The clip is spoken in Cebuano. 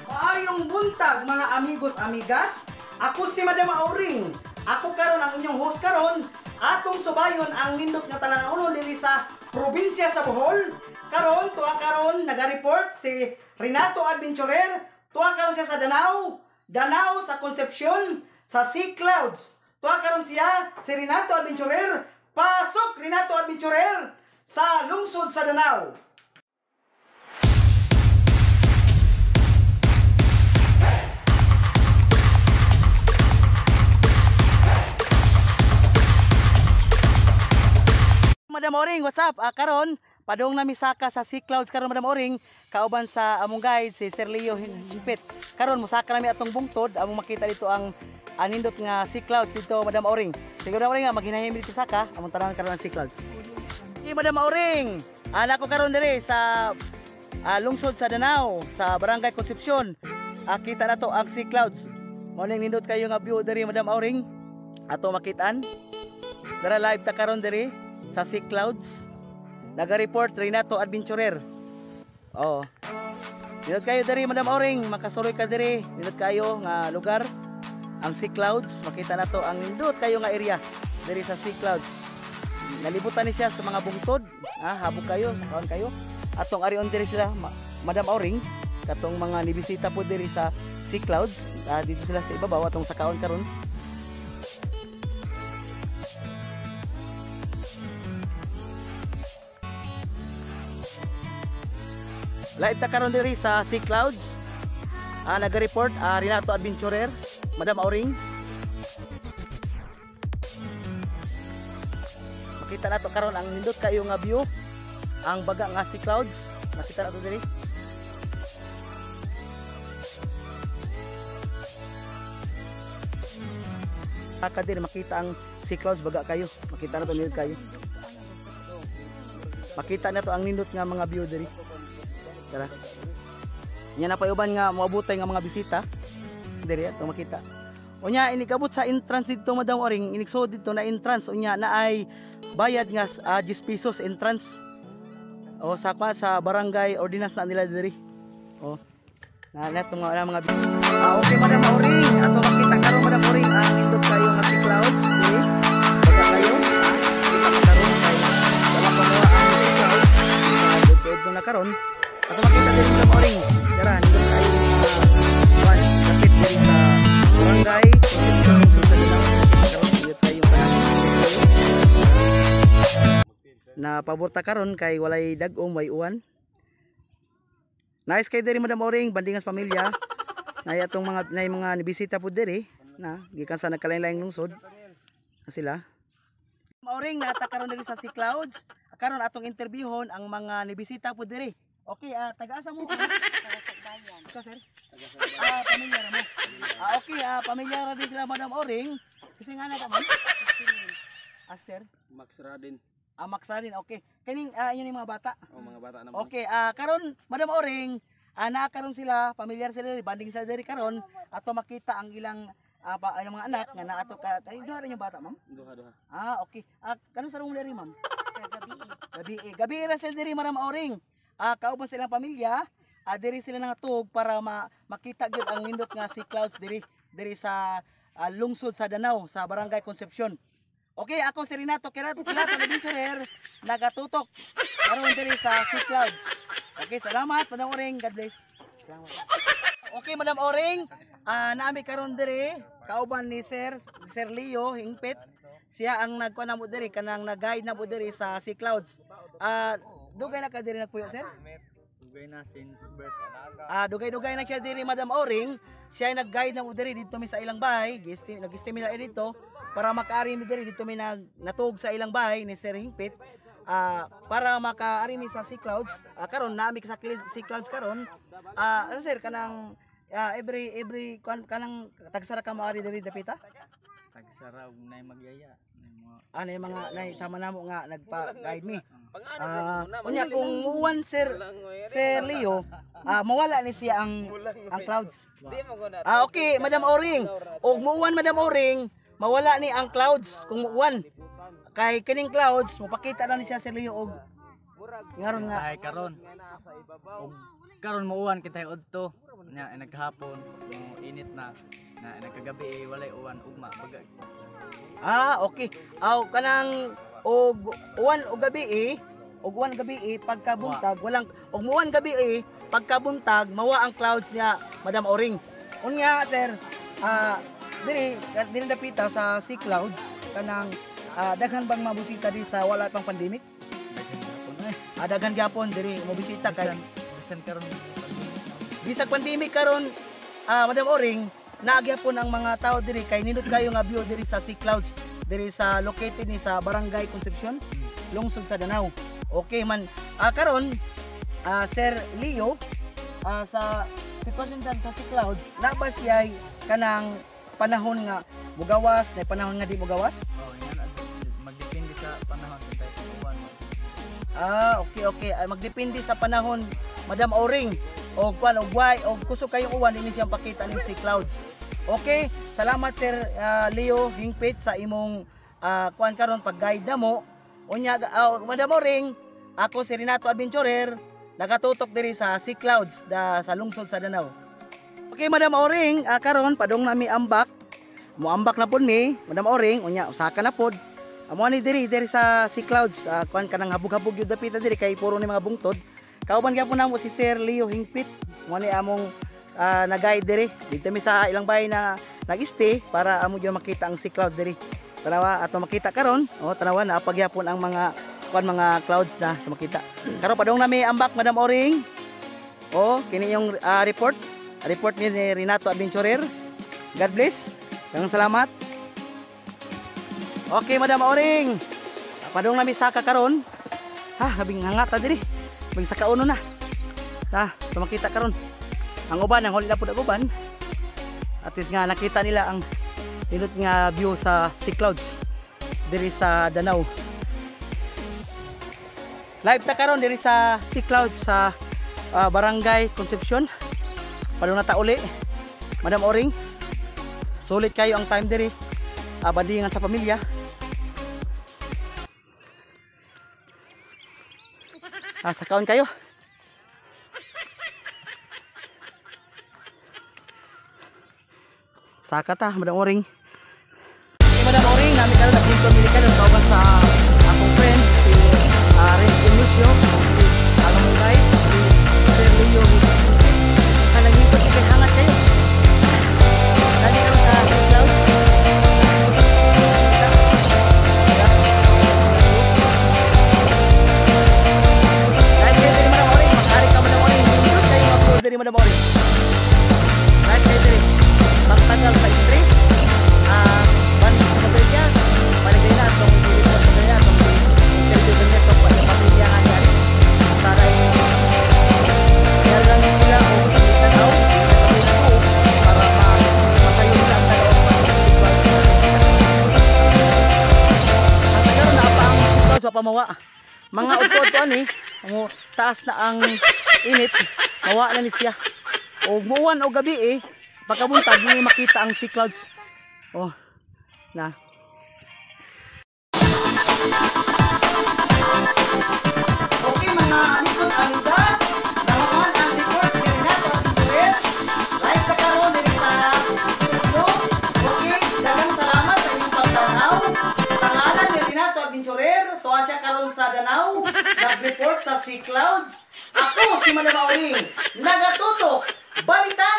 Maayong buntag, mga amigos, amigas. Ako si Madam Auring. Ako karon ang inyong host karon. Atong subayon ang nindot nga talan-awon diri sa probinsya sa Bohol. Karon, tuwa karon naga-report si Renato Adventurer. Tuwa karon siya sa Danao. Danao sa Concepcion sa Sea Clouds. Tuwa karon siya si Renato Adventurer. Pasok, Renato Adventurer, sa lungsod sa Danao. Madam Oring, what's up? Karon, padung nami saka sa Sea Clouds karon, Madam Oring, kauban sa among guide si Sir Leo Hingpit. Karon mosaka nami atong bungtod, among makita dito ang anindot nga Sea Clouds dito, Madam Oring. Sige, Madam Oring, maghinahim dito saka, among tanawon karon ang Sea Clouds. Okay, Madam Oring, ana ko karon diri sa lungsod sa Danao, sa Barangay Concepcion. Kita na to ang Sea Clouds. Mao ning nindot kayo nga view diri, Madam Oring. Ato makitaan. Dara live ta karon diri sa Sea Clouds. Naga-report Renato Adventurer. Oh. Nindot kayo diri, Madam Oring, makasuroy ka diri. Nindot kayo nga lugar ang Sea Clouds, makita na to ang nindot kayo nga area diri sa Sea Clouds. Nalibutan ni siya sa mga bungtod, habog kayo, sakaon kayo. Atong arion diri sila, Madam Oring, katong mga nibisita po diri sa Sea Clouds, dito sila sa ibabaw atong sakaon karon. Live ta karon diri sa Sea Clouds. Naga-report Renato Adventurer, Madam Auring. Makita nato karon ang nindot kayo nga view, ang baga nga Sea Clouds. Makita nato diri. Saka diri makita ang Sea Clouds, baga kayo. Makita nato nindot kayo. Makita nato ang nindot nga mga view diri. Tara. Nya na payuban nga moabutay nga mga bisita diri ato makita. Unya inigabot sa entrance dito, Madam Oring, inigsuod dito na entrance, unya na ay bayad nga 10 pesos entrance. O sa kwa sa barangay ordinance na nila diri. O na natong mga mga okay, Madam Oring, ato makita karon, Madam Oring, ang nindot kayo nga Sea Clouds diri. Baga kayo, kita karon kay wala pa mo ang Sea Clouds. Dito na karon. Ato makita diri, Madam Oring. Dara nindot kayo kuan kapit diri sa barangay Concepcion sa Danao. Karon nindot kayo tanan. Na paborta karon kay walay dag-om, way uwan. Nice kay diri, Madam Oring, bandingas pamilya. Nay atong mga nay mga nibisita po diri na gikan sa nagkalain-laing lungsod. Na sila. Madam Oring, nata karon diri sa Sea Clouds. Karon atong interviewon ang mga nibisita po diri. Okay, taga-asa mo? Taga Sagbayan. Ikaw, sir? Pamilya ra mo. Okay, pamilya ra din sila, Madam Oring. Kasi nga na ka, ma'am? Sir? Max Radin. Max Radin, okay. Kaning yun yung mga bata? O, mga bata naman. Okay, karon, Madam Oring, naa karon sila, pamilyar sila, banding sila diri karon, ato makita ang ilang mga anak nga naa ato ka. Kaning duha ra yung bata, ma'am? Duha, duha. Okay. Kanus sa diri, ma'am? Gabi. Gabi. Gabi ra sila diri, Madam Oring. Kauban silang pamilya, diri sila nangatug para makita gyud ang nindot nga Sea Clouds diri diri sa lungsod sa Danao sa Barangay Concepcion. Okay, ako si Renato Kilato Adventurer, nagatutok karon diri sa Sea Clouds. Okay, salamat, Madam Oring. God bless. Salamat. Okay, Madam Oring, naami karon diri kauban ni Sir Leo Hingpit. Siya ang nagkuan namo diri, kanang nag-guide namo diri sa Sea Clouds. Dugay na ka diri nagpuyo, sir? Dugay na since birth. Dugay-dugay na siya diri, Madam Oring. Siya ay nag-guide namo diri dito mi sa ilang bahay. Nag-estimate nila dito para makaari mi diri dito mi natug sa ilang bahay ni Sir Hingpit. Para makaari mi sa Sea Clouds. Karon naami sa Sea Clouds karon. Ano sir, kanang every kanang tagsara ka maari diri dapita? Tagsara og nay magyaya. Ano yung mga nay sama namo nga nagpa-guide mi. Unya kung muwan Sir Leo, mawala ni siya ang clouds. Okay, Madam Oring. Og muwan, Madam Oring, mawala ni ang clouds kung muwan. Kay kining clouds mopakita na ni siya Sir Leo og Ngaron nga Ay karon. Og karon muuwan kita udto. Nya ay naghapon, mo init na. Na ay nagkagabi eh, walay uwan ugma baga. Ah, okay. Aw kanang og uwan og gabi eh, og uwan gabi eh pagkabuntag walang og muwan gabi eh pagkabuntag mawa ang clouds niya, Madam Oring. Unya sir, diri diri dapita sa sea clouds kanang daghan bang mabusita di sa wala pang pandemic? Daghan gihapon eh. Daghan gyapon diri mobisita kay Bisan bisan karon bisag pandemic karon, Madam Oring, naagyapon ang mga tao diri kay nindot kayo nga view diri sa sea clouds diri sa located ni sa Barangay Concepcion, lungsod sa Danao. Okay man. Karon, Sir Leo, sa sitwasyon dyan sa sea clouds, na ba siya kanang panahon nga mugawas, na panahon nga di mugawas? Oh, yan magdepende sa panahon kung tayo uwan. Ah, okay. Ay, magdepende sa panahon, Madam Oring. O kwan og way og kusog kayong uwan ini siyang pakita ning sea clouds. Okay, salamat Sir Leo Hingpit sa imong kuan karon pag-guide na mo. Unya Madam Oring, ako si Renato Adventurer, nagatutok diri sa sea clouds da sa lungsod sa Danao. Okay, Madam Oring, karon padung nami ambak. Moambak na pud mi, Madam Oring, unya usaka na pod. Amo ni diri diri sa sea clouds, kuan kanang habog-habog gyud dapita diri kay puro ni mga bungtod. Kauban gyapon namo si Sir Leo Hingpit. Mo ni among na-guide diri. Dito mi sa ilang bahay na nag-stay para amo gyud makita ang sea clouds diri. Tanawa ato makita karon, oh tanawa na pagyapon ang mga kuan mga clouds na makita. Karon padung nami ambak, Madam Oring. Oh, kini yung report. Report ni Renato Adventurer. God bless. Daghang salamat. Okay, Madam Oring. Padung nami saka karon. Ha, habing hangata diri. Mag saka uno na. Na, so makita karon. Ang uban, ang huli na pud ang uban. At least nga nakita nila ang nindot nga view sa sea clouds diri sa Danao. Live ta karon diri sa sea clouds sa Barangay Concepcion. Padung na ta uli, Madam Oring. Sulit kayo ang time diri. Bandingan sa pamilya. Sakaon kayo. Saka ta, Madam Oring. Okay, Madam Oring, nami karon nagpunto mi karon kauban sa akong friend si Renz Ignacio, si among guide si Sir Leo. Kanang kay hangat kayo. Dali karon sa sea clouds. Live kayo diri, Madam Oring. Makari ka, Madam Oring. Nindot kayo mag-upload diri, Madam Oring. Live kayo diri. Magtagal sa stress. Ban sa pamilya. Paligay na atong i-report sa pamilya, atong i-interview sa pamilya, sa pamilya nga niya. Para i- lang sila o tanaw, para masayo nila ang tanaw at karon na pa ang clouds sa pamawa. Mga udto-udto ani, ang taas na ang init, mawa na ni siya. Og muwan og gabi eh, pagkabuntag ni makita ang sea clouds. Oh, na. Okay mga amigos, amigas, nahuman ang report ni Renato Adventurer. Live sa karon diri sa studio. Okay, daghang salamat sa inyong pagtanaw. Sa ngalan ni Renato Adventurer, tuwa siya karon sa Danao, nag-report sa sea clouds. Ako si Madam Auring, nagatutok, balita.